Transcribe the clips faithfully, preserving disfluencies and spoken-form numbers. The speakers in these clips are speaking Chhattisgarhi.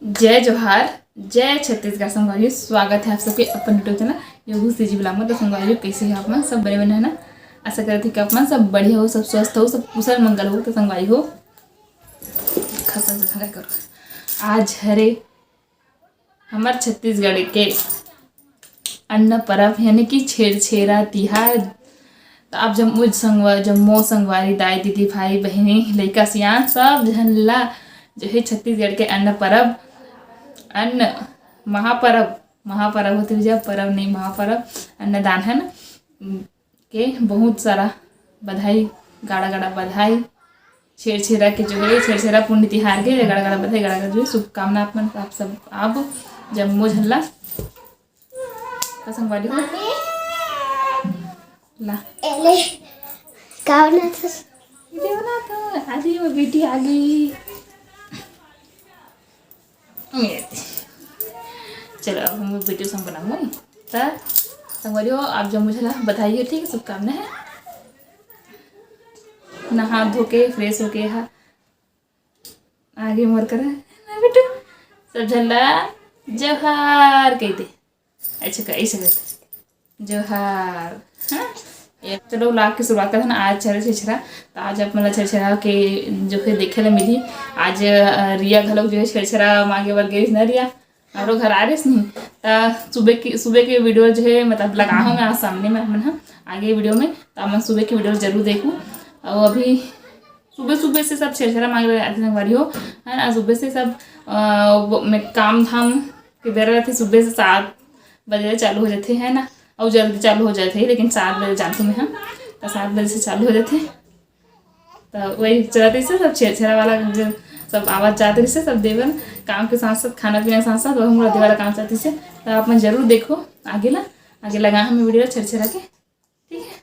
जय जोहार, जय छत्तीसगढ़ संगवारी, स्वागत है आप सबके अपन YouTube चैनल योगू सीजी ब्लॉग में। तो संगवारी, कैसे हैं आप मन? सब बने बने है ना? आशा करत है कि आप मन सब बढ़िया हो, सब स्वस्थ हो, सब कुशल मंगल हो। तो संगवारी हो, खसन से संगवारी करो, आज हरे हमर छत्तीसगढ़ के अन्न परब यानी कि छेरछेरा तिहार। तो आप जम्मो संगवा-, जम्मो संगवारी, दाई, दीदी, भाई, बहिनी, लइका, सियान, सब झन ला जो है छत्तीसगढ़ के अन्न परब, अन्न महापरब, महापरब होथे भैया, परब नहीं, महापरब, अन्नदान है ना, के बहुत सारा बधाई, गाड़ा गाड़ा बधाई। छेरछेरा के जो है, छेरछेरा पुण्य तिहार के गाड़ा गाड़ा बधाई, गाड़ा गाड़ा जो है शुभकामना आप मन, आप सब, आप जम्मो झन ला। का संगवारी हो? ला। एले, का बनात हस? वीडियो बनात हँव। आज ही वो बेटी आ गई। चलो, अब हम वीडियो संग बनाऊंगी। त संगवारी हो, आप जम्मो झन ला बधाई हो, ठीक है, शुभकामना है। नहा धो के फ्रेश होके हा आगे मोर करा ना बेटू, सब झन ला जोहार कह दे। अच्छा, का ऐसे करते, जोहार। हाँ, ये चलो, vlog की शुरुआत करते हैं ना। आज हरे छेरछेरा, तो आज आप मन ला छेरछेरा के जो है देखे ला मिली। आज अ, रिया घलोक जो है छेरछेरा मांगे बर गई ना रिया, हमरो घर आ रही नहीं। तो सुबह की, सुबह के वीडियो जो है, मतलब, लगा हूँ मैं आज सामने में आप मन हा आगे वीडियो में, तो आप मन सुबह की वीडियो जरूर देखू। और अभी सुबह सुबह से सब छेरछेरा मांगे बर आथे संगवारी हो, है ना। सुबह से सब अ, वो, में काम धाम के बेरा रहथे, सुबह से सात बजे ले चालू हो जाथे, है ना, और जल्दी चालू हो जाथे, लेकिन सात बजे जानथों मैं, हाँ, तो सात बजे से चालू हो जाथे। तो वही चलत रहिसे सब छेरछेरा वाला, जो सब आवत जात रहिसे सब देवन, काम के साथ साथ, खाना पीना के साथ साथ, वही मोला देवाला काम चलत रहिसे। तो आप मन जरूर देखो आगे ला, आगे लगा हमें वीडियो छेरछेरा के, ठीक है।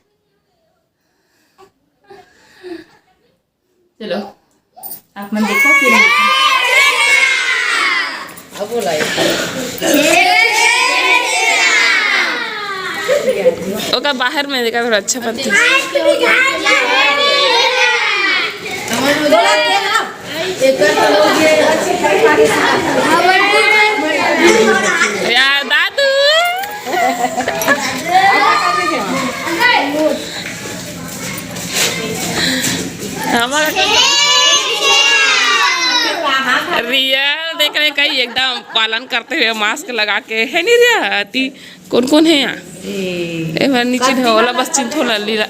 चलो, आप मन देखो, फिर मिलते हैं। अब बोला ये। ओका बाहर में देखा, थोड़ा अच्छा बनता है। यार दादू। हमारा रियल देख रहे कई एकदम पालन करते हुए मास्क लगा के, है नहीं रिया? ती कौन कौन है यहाँ? ए, ए भाई नीचे ढोला बस चिंथो ला लीला।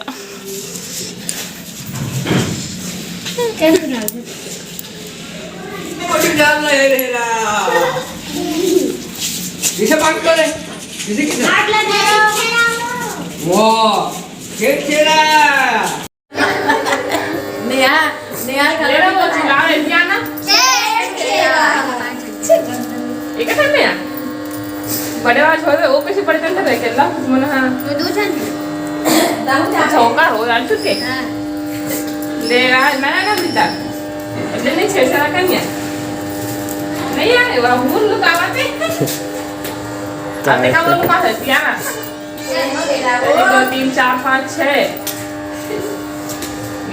इसे बात करे, इसे किसे? वाह, छेरछेरा। नेहा, नेहा का मेरा वो चिल्ला रहे, क्या ना? एक ठंड में आ? बड़े वाला छोड़ दे, वो कैसे पड़ जाता है, अकेला मन, हाँ। वो दो ठंड में। अच्छा, होगा, हो, राजू के? हाँ। ले, आज मैं ना मिलता। ले, नहीं, छेरछेरा का नहीं है। नहीं आए, वो भूल लुकावा थे। अब देखा, वो लुका सकती है ना। एक, दो, तीन, चार, पाँच, छः।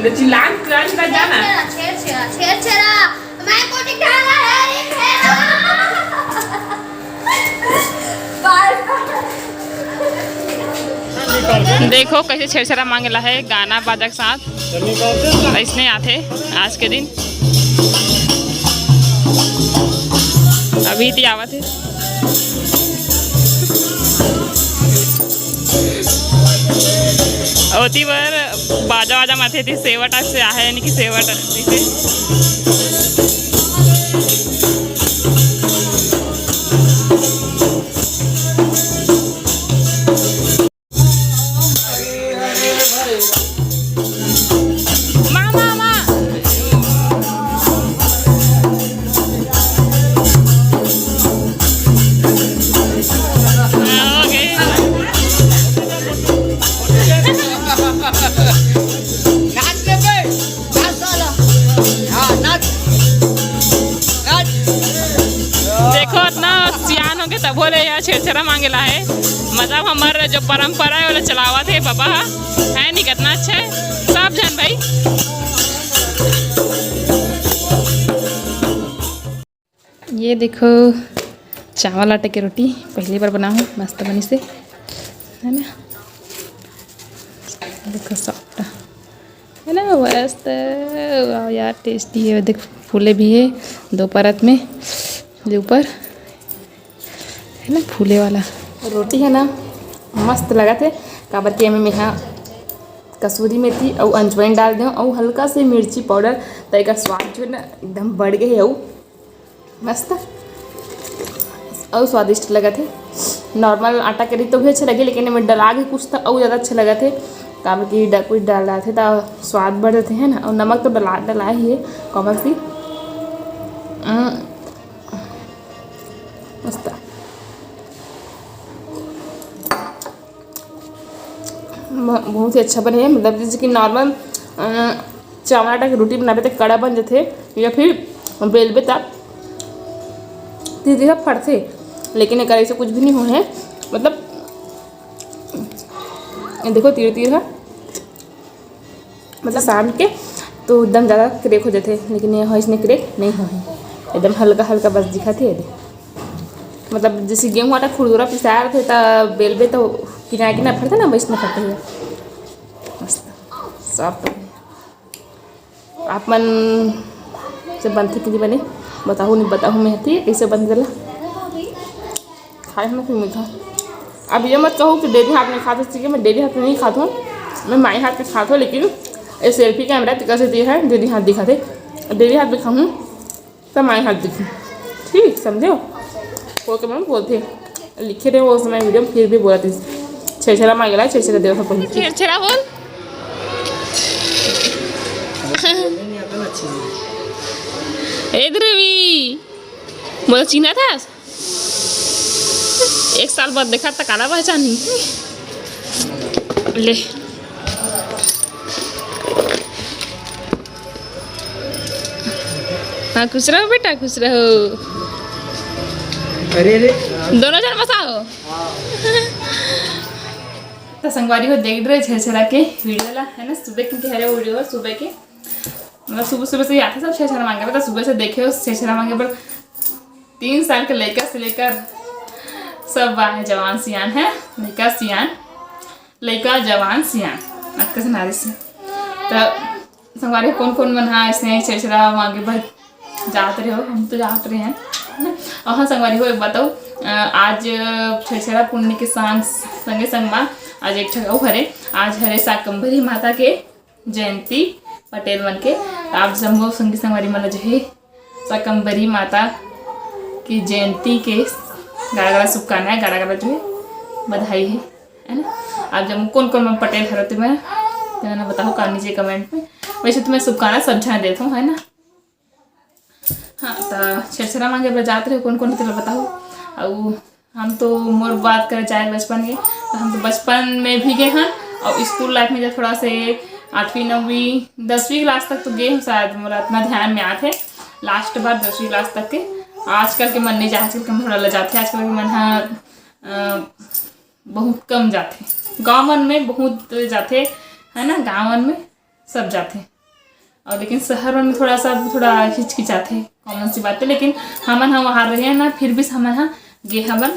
ले चिल्लान, चिल्लान का जाना। छेरछेरा, छेरछेरा, छेरछेरा। मैं को दिखाना है, ये छेरछेरा। बाय, बाय। देखो कैसे छेरछेरा मांगेला है, गाना बाजा के साथ। ऐसने आथे आज के दिन। अभी ती आवत है। ओती बर बाजा वाजा माथे ती सेवा टाइप से आहे, यानी कि सेवा टाइप से। माँ, माँ, माँ। हाँ, हो गई। नाच ले बे। नाच साला। हाँ, नाच। नाच। देखो, इतना सियान होके तभो ले यहाँ छेरछेरा मांगेला है। मतलब, हमर जो परंपरा है, ओला चलावत है बाबा ह। है नी, कितना अच्छा है। सब झन भाई। ये देखो, चावल आटा के रोटी पहली बार बनाहूँ, मस्त बनिस हे, है ना? देखो, सॉफ्ट है ना, मस्त। वाह यार, टेस्टी है। देख, फूले भी है दो परत में, जो ऊपर है ना, फूले वाला। रोटी है ना, मस्त लगत हे, काबर कि एमे मेहा कसूरी मेथी अउ अजवाइन डाल देव अउ हल्का से मिर्ची पाउडर, त एकर स्वाद जो है ना, एकदम बढ़ गए हे अउ मस्त अउ स्वादिष्ट लगत हे। नॉर्मल आटा के रही तो भी अच्छा लगे, लेकिन एमे डला के कुछ त अउ ज़्यादा अच्छा लगत हे, काबर कि ड-, कुछ डाल डालथे त स्वाद बढ़ जाथे, है ना। अउ नमक तो डला, डला ही है, कॉमन सी। अम, मस्त। ब-, बहुत ही अच्छा बने हे। मतलब, जैसे कि नॉर्मल, अ, चावल आटा के रोटी बनाबे त कड़ा बन जाथे, या फिर बेलबे त तीर तीर फटथे, लेकिन एकर ऐसे कुछ भी नहीं हो हे। मतलब, ये देखो, तीर तीर है, मतलब, साम के तो एकदम ज़्यादा क्रैक हो जाथे, लेकिन ये इसने क्रैक नहीं हो हे, एकदम हल्का हल्का बस दिखत हे। ये दे, मतलब, जैसे गेहूं आटा खुरदुरा पिसाए रथे, त बेलबे तो किनारे किनारे फटथे ना, वैसने फटथे। मस्त, सॉफ्ट। आप मन से बनथे कि नहीं बने, बताहू नहीं बताहू, मैं हती कैसे बनथे ला। खाए में फिर मीठा। अब ये मत कहू कि डेली हाथ में खाते, ठीक है, मैं डेली हाथ में नहीं खाती हूँ, मैं माई हाथ के खाती हूँ, लेकिन ये सेल्फी कैमरा तिका से दिया है, डेली हाथ दिखाते, डेली हाथ दिखाऊँ तो माई हाथ दिखी, ठीक समझे हो? वो तो मैं बोलते लिखे रहे वो समय वीडियो में, फिर भी बोला थी छेरछेरा मांगेला, छेरछेरा देव सब पहले। छेरछेरा बोल। ए ध्रुवी, मोला चिन्हा था? एक साल बाद देखा त काला पहचानी। ले। हाँ, खुश रहो बेटा, खुश रहो। अरे, अरे। दोनों जन बसाओ। तो संगवारी हो, देख रहे छेरछेरा के वीडियो ला, है ना, सुबह के हरे वीडियो, सुबह के, मतलब, सुबह सुबह से ही आते सब छेरछेरा मांगे बर, तो सुबह से देखे हो छेरछेरा मांगे बर, तीन साल के लइका से लेकर सब बा है, जवान सियान है, लइका सियान, लइका जवान सियान, अतका से नारी से। तो संगवारी, कौन कौन मन हा ऐसे छेरछेरा मांगे बर जात रहे हो? हम तो जात रहे हैं। और हाँ संगवारी हो, एक बताओ, अ, आज छेरछेरा पुन्नी के संग, संगे संग मा आज एक ठो अउ हरे, आज हरे शाकंभरी माता के जयंती पटेल मन के। त आप जम्मो संगी संगवारी मन ल जो हे शाकंभरी माता के जयंती के गाड़ा गाड़ा शुभकामनाएं, गाड़ा गाड़ा जो हे बधाई हे, है ना। आप जम्मो कौन कौन मन पटेल हरो ते मैं, तेला ना बताओ का नीचे कमेंट में। वैसे तो मैं शुभकामना सब झन देत हूँ, है ना। हाँ, त छेरछेरा मांगे बर जात रहे कौन कौन, तेला बताओ। अउ हम तो, मोर बात करे जाए बचपन के, तो हम तो बचपन में भी गए हन, और स्कूल लाइफ में जब थोड़ा से आठवीं, नौवीं, दसवीं क्लास तक तो गए हूँ शायद, मोला इतना ध्यान में आत है, लास्ट बार दसवीं क्लास तक के। आजकल के मन नहीं जाए, आजकल के मन थोड़ा लजाथे, आजकल के मन हा, अ, बहुत कम जाथे, गाँव मन में बहुत जाथे, है ना, गाँव मन में सब जाथे। और लेकिन शहर मन में थोड़ा सा, थोड़ा हिचकिचाथे, कॉमन सी बात है। लेकिन हमन ह वहाँ रहे ना, फिर भी हमन ह गे हवन,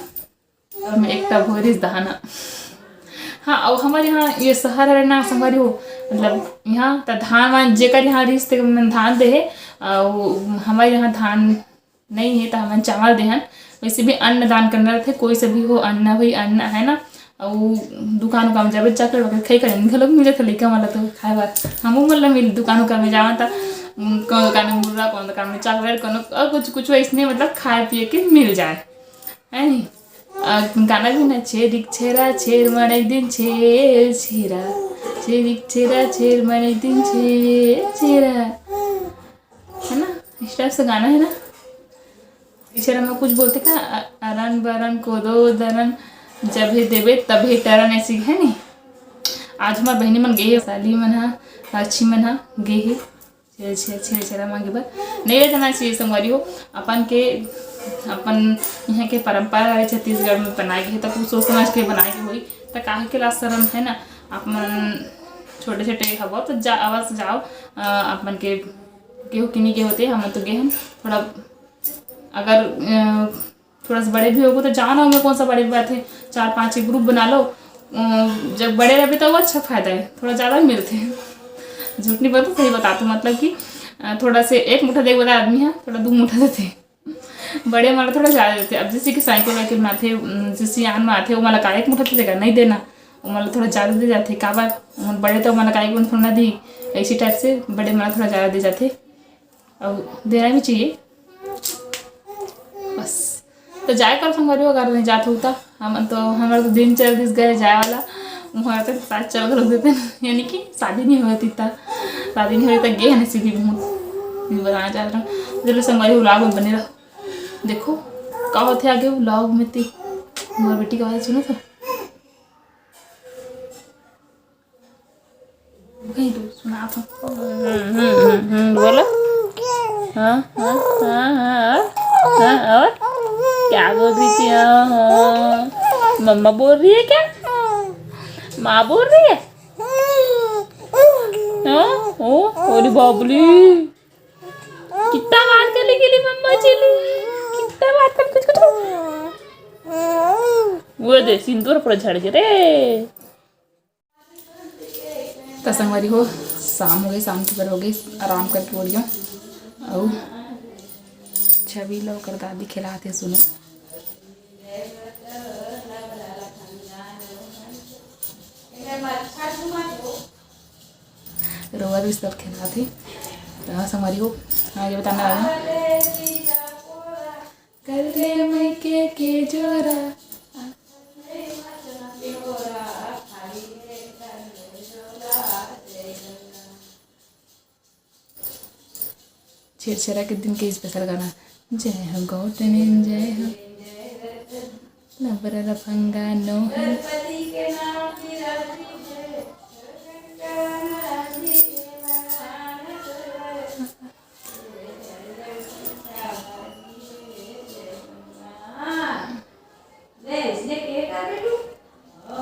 और मैं एकटा भोरिस धान ह। हाँ, और हमारे यहाँ ये शहर हरे ना, संगवारी हो, मतलब, यहाँ त धान वान जेकर यहाँ रिहिस ते मन धान दे हे, और हमारे यहाँ धान नहीं है तो हमन चावल देहन। वैसे भी अन्न दान करना रहथे, कोई से भी हो, अन्न वही अन्न है ना। अउ दुकान उकान में जाबे, चॉकलेट वॉकलेट खाई करे, घलो मिलत हे लइका मन ला तो खाए बर, हमू मन ला मिल, दुकान उकान में जावन त कोनो दुकान में मुर्रा, कोनो दुकान में चॉकलेट, कोनो और कुछ कुछ वैसने, मतलब, खाए पिए के मिल जाए, है नी? और गाना भी ना, छेरिक छेरा छेर मन एक दिन छेर छेरा, छेरिक छेरा छेर मन एक दिन छेर छेरा, है ना? इस टाइप से गाना है ना। छेरछेरा में कुछ बोलथे का, अ-, अरन बरन कोदो दरन, जभे देबे तभे टरन, ऐसे है नी। आज हमार बहिनी मन गे हे, साली मन हा, साक्षी मन हा गे हे छेर-, छेर-, छेरछेरा मांगे बर। नहीं ले जाना चाहिए संगवारी हो, अपन के, अपन यहाँ के परंपरा है छत्तीसगढ़ में बनाए के, तो कुछ सोच समझ के बनाए के होई, तो काहे के लाज शरम, है ना। आप मन छोटे छोटे हवो तो जा, अवश्य जाओ, अ, आप मन के केहू किनी के होते, हमन तो गे हन, थोड़ा अगर अ, थोड़ा सा बड़े भी होगो तो जानो हमें कौन सा बड़े बात है, चार पाँच के ग्रुप बना लो। अ, जब बड़े रहे तो वो अच्छा फायदा है, थोड़ा ज़्यादा मिलते हैं। झूठ नहीं बोलते, सही बताते, मतलब कि अ, थोड़ा से एक मुठा देख बता आदमी है, थोड़ा दो मुठा देते हैं। बड़े वाला थोड़ा ज़्यादा देते। अब जैसे कि साइकिल वाइकिल में आते, अम, जैसे यान में आते, वो वाला का एक मुठा देगा, नहीं देना। वो वाला थोड़ा ज़्यादा दे जाते, काबर? वो बड़े तो वाला का एक मुठा थोड़ा ना दी, ऐसी टाइप से बड़े वाला थोड़ा ज़्यादा दे जाते। और देना भी चाहिए। बस, तो जाए कर संगवारी हो, अगर नहीं जात हो तो। हम तो, हमारा तो दिन चल दिस गए जाए वाला, वहाँ तक साथ चल कर देते हैं, यानी कि शादी नहीं होती था, शादी नहीं होती था, गे है ना सीधी मुँह। नहीं बताना चाह रहा हूँ, चलो संगवारी vlog में बने रहो। देखो का होते आगे vlog में ती। हमारी बेटी का आवाज़ सुनो तो। कहीं तो सुना था। हम्म, हम्म, हम्म, हम्म, बोलो। हाँ, हाँ, हाँ, हाँ, हाँ, और क्या बोल रही थी? हाँ, हाँ। मम्मा बोल रही है क्या? माँ बोल रही है? हाँ? ओ, अरे बाबली, कितना बार कर ली, के ली मम्मा चली, कितना बार कर कुछ कुछ। वो दे, सिंदूर पूरा झड़ गए रे। त संगवारी हो, शाम हो गई, शाम के बेरा हो गई, आराम करके बोलियो। अउ छवि ल ओकर दादी खेलात हे, सुनो। रोवा भी सब खेलात हे। त संगवारी हो, आगे बताना वाला हूँ। कर ले मइके के जोरा। छेरछेरा के दिन के स्पेशल गाना, जय हो गौटनिन, जय हो लबरा लफंगा नोहन।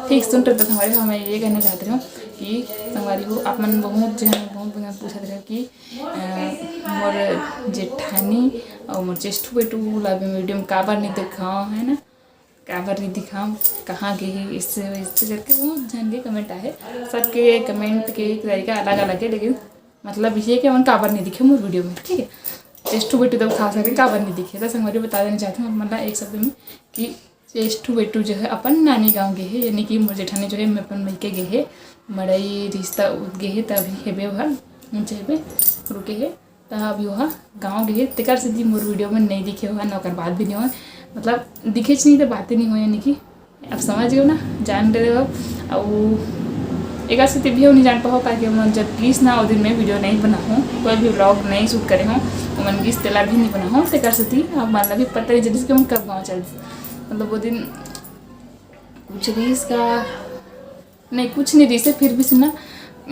ठीक सुन रहे तो संगवारी हो, मैं ये कहना चाहत रहे हूँ कि संगवारी हो, आप मन बहुत जन, बहुत जन पूछत रहे कि अ, मोर जेठानी और मोर जेठू बेटू ला भी वीडियो में काबर नहीं दिखाओ, है ना, काबर नहीं दिखाओ, कहाँ गए हे, इससे इससे करके बहुत जन के कमेंट आए। सबके कमेंट के तरीका अलग अलग है, लेकिन मतलब ये कि हमन काबर नहीं दिखे मोर वीडियो में, ठीक है। जेठू बेटू तब खास करके काबर नहीं दिखे, तो संगवारी बता देना चाहती हूँ आप मन ला एक शब्द में कि जेठू बेटू जो है अपन नानी गांव गे हे, यानी कि मोर जेठानी जो है मैं अपन मइके गे हे, मड़ई रिश्ता उद गे हे, तभी हेबे ओहा ऊंचे हेबे रुके हे, त अभी ओहा गांव गे हे, तेकर सेती मोर वीडियो में नहीं दिखे होहा, न ओकर बात भी नहीं होहा, मतलब दिखेच नहीं तो बातें नहीं होय, यानी कि अब समझ गए ना, जान रहे हो। अउ एकर सेती भी नहीं जान पाओ, काहे कि ओमन जब गीस ना, ओ दिन मैं वीडियो नहीं बना हूँ, कोई भी व्लॉग नहीं शूट करे हूँ, ओमन गीस तेला भी नहीं बना हूँ, तेकर सेती अब मतलब भी पता नहीं चलिस कि ओमन कब गाँव चल, मतलब वो दिन कुछ रील्स का नहीं, कुछ नहीं रील्स है, फिर भी से ना अ,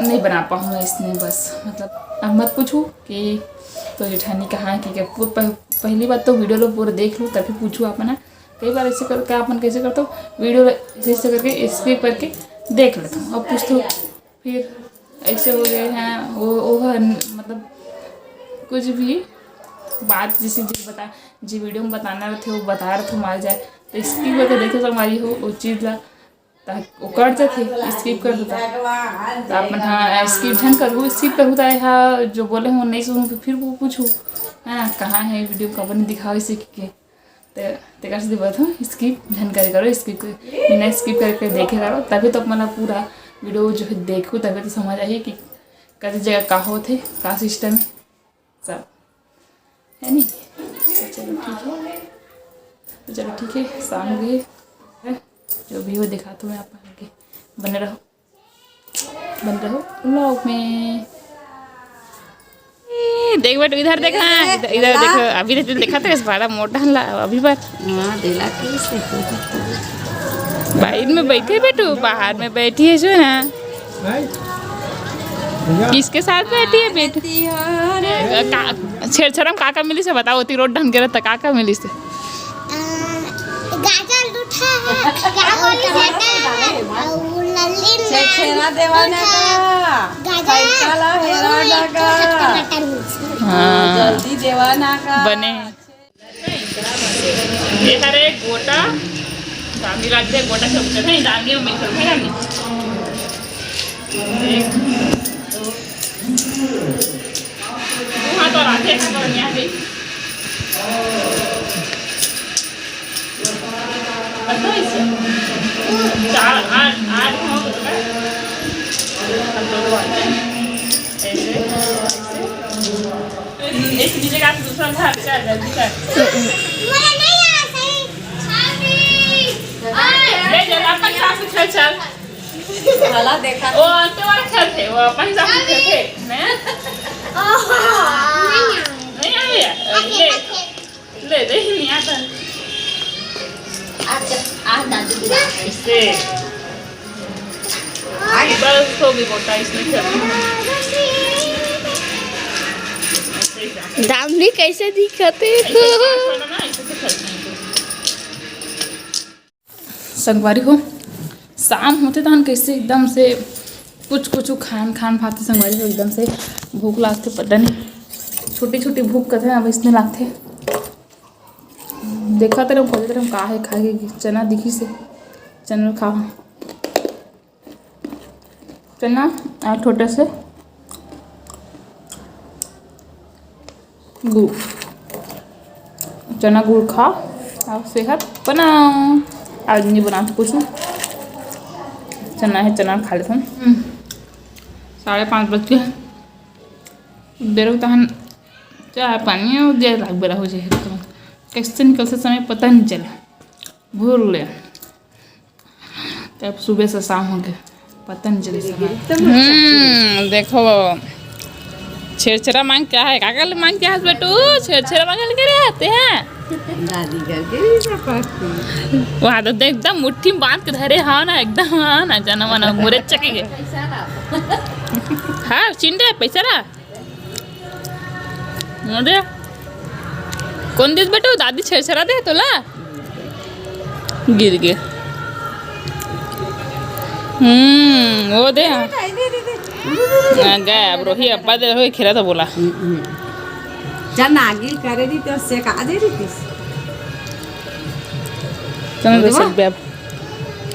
नहीं बना पाऊँ मैं इसने, बस मतलब अब मत पूछो कि तो जेठानी कहाँ है, क्या क्या पु- पह- पहली बात तो वीडियो लो पूरा देख लो, तभी पूछो आप ना। कई बार ऐसे करके आप मन कैसे करते हो, वीडियो ऐसे करके स्किप करके देख लेते हो, अब पूछते हो फिर ऐसे हो गए हैं वो वो है, मतलब कुछ भी बात जिसे जो बता, जो वीडियो में बताना रहते वो बता रहे थे मार जाए, तो स्किप करके देखो तो हमारी हो वो चीज़ ला, ताकि वो कट जाते, स्किप कर देता। तो आप मन हाँ स्किप झन करू, स्किप करू तो हाँ जो बोले हो नहीं सुनू तो फिर वो पूछू, है ना, कहाँ है वीडियो, कब नहीं दिखाओ इसे के। ते तेकर से बात हो, स्किप झन करे करो, स्किप बिना स्किप करके देखे करो, तभी तो अपना पूरा वीडियो जो है देखो, तभी तो समझ आही कि कति जगह का होथे, का सिस्टम है, सब है नहीं। तो चलो ठीक है, तो चलो ठीक है, शाम हो गई है, जो भी हो दिखाता हूँ मैं आप आगे, बने रहो, बने रहो व्लॉग में। ए, देख बेटू, इधर देखना, इधर, इधर देखो, अभी तो देखा था इस बड़ा मोटा ला, अभी बार। हाँ, देला कैसे? बाहर में बैठे बेटू, बाहर में बैठी है जो ना। किसके साथ बैठी है बेटू? का, छेरछेरा में का का मिली से बताओ, ओती रोड ढंग के रहता, का का मिली से? गाजर दूठा है, क्या बोली, टमाटर है, और लल्ली ना छेरछेरा देवाना का, गाजर, खैता ला हेरा और ना का। टमाटर मिर्ची। हाँ। जल्दी देवाना का। बने। गोटा, दामनी रात दे गोटा सब चढ़े, दामनी में सब है नहीं। एक, दो, वहाँ तो राधे का तो यहाँ पे। बस तो इसे। चार, आठ, आठ हो गए। अब दो बार। ऐसे, ऐसे। एक नीचे का दूसरा था, अच्छा, जल्दी कर। ले, जल्दी, अपन साथ से चल, चल। भला देखा। वो आते वाला खेल थे, वो अपन साथ में खेल थे। मैं? नहीं आ रही है। ले, ले, दे, नहीं आता। अच्छा, आ दादी की बात है। इससे। बस हो गई, मोटा इसमें खेल। दामनी कैसे दिखते? ऐसे पास वाला ना, ऐसे से खेलते हैं। संगवारी हो, शाम होते तहन कैसे एकदम से कुछ कुछ खान खान भाते संगवारी हो, एकदम से भूख लागते, पता नहीं छोटी छोटी भूख कथे अब इसने लागते। देखा तेरे खोजे तेरे का है खाए के, चना दिखी से, चना खा, चना और छोटे से गुड़, चना गुड़ खा। और सेहत बनाओ। आज नहीं बनाते कुछ, चना है, चना खा लेते हम। हम्म, साढ़े पाँच बज के बेरो तहन चाय पानी और देर लाग बेरा हो जाए, तो कैसे निकल से समय पता नहीं चला, भूल ले। तब सुबह से शाम हो गया, पता नहीं चले समय। हम्म, देखो छेरछेरा मांग क्या है, काका ले मांग क्या है बेटू, छेरछेरा मांग के रहे आते हैं। दादी करके भी ना पाती। वहाँ तो देख, एकदम मुट्ठी में बांध के धरे, हाँ ना, एकदम, हाँ ना, जाना माना मुरे चके गए। हाँ, चिंडे पैसा रहा। अरे, कौन दिस बेटू, दादी छेरछेरा दे तोला। गिर गे। हम्म, वो दे। हाँ। ना गए, अब रोही अब्बा दे, रोही खेला तो बोला। चल ना, आगे करे रही तो सेका दे रही थी। चलो, वो दे दो बा। सब अब।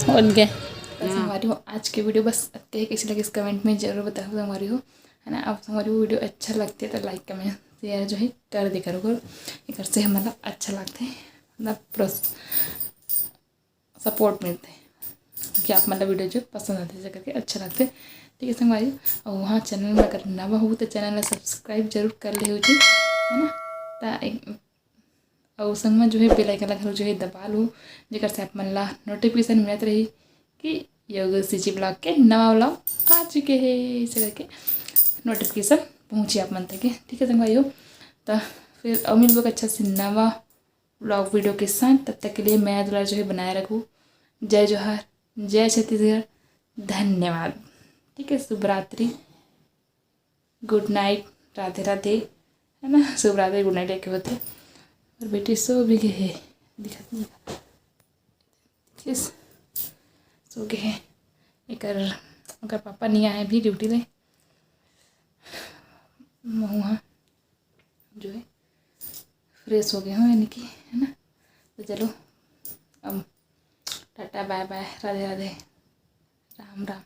और क्या? तो संगवारी हो, आज के वीडियो बस अतके ही। कैसे लगे इस कमेंट में जरूर बताओ संगवारी हो, है ना। आप संगवारी हो वीडियो अच्छा लगते तो लाइक, कमेंट, शेयर जो है कर दे करो, करो। एकर से हमला अच्छा लगते हैं, मतलब प्रोस-, सपोर्ट मिलते हैं, क्योंकि आप मतलब वीडियो जो पसंद आते हैं, ऐसे करके अच्छा लगते हैं। ठीक है संगवारी, और वहाँ चैनल में अगर नवा हो तो चैनल ला सब्सक्राइब जरूर कर ले हो जी, है ना। ता एक, और संग में जो है बेल आइकन ला घलो जो है दबा लो, जेकर से आप मन ला नोटिफिकेशन मिलत रही कि योग सिजी ब्लॉग के नवा ब्लॉग आ चुके हैं, ऐसे करके नोटिफिकेशन पहुँची आप मन तक। ठीक है संगवारी हो, तो फिर और मिलबो एक अच्छा से नवा ब्लॉग वीडियो के साथ। तब तक के लिए मया दुलार जो है बनाए रखो। जय जोहार, जय छत्तीसगढ़, धन्यवाद। ठीक है, शुभ रात्रि, गुड नाइट, राधे राधे, है ना। शुभ रात्रि, गुड नाइट लेके होते। और बेटी सो भी गए है, दिखा, दिखा। ठीक है, सो गए है। एकर, ओकर पापा नहीं आए अभी ड्यूटी ले। महुआ जो है फ्रेश हो गए हो, यानी कि, है ना। तो चलो, अब टाटा, बाय बाय, राधे राधे, राम राम।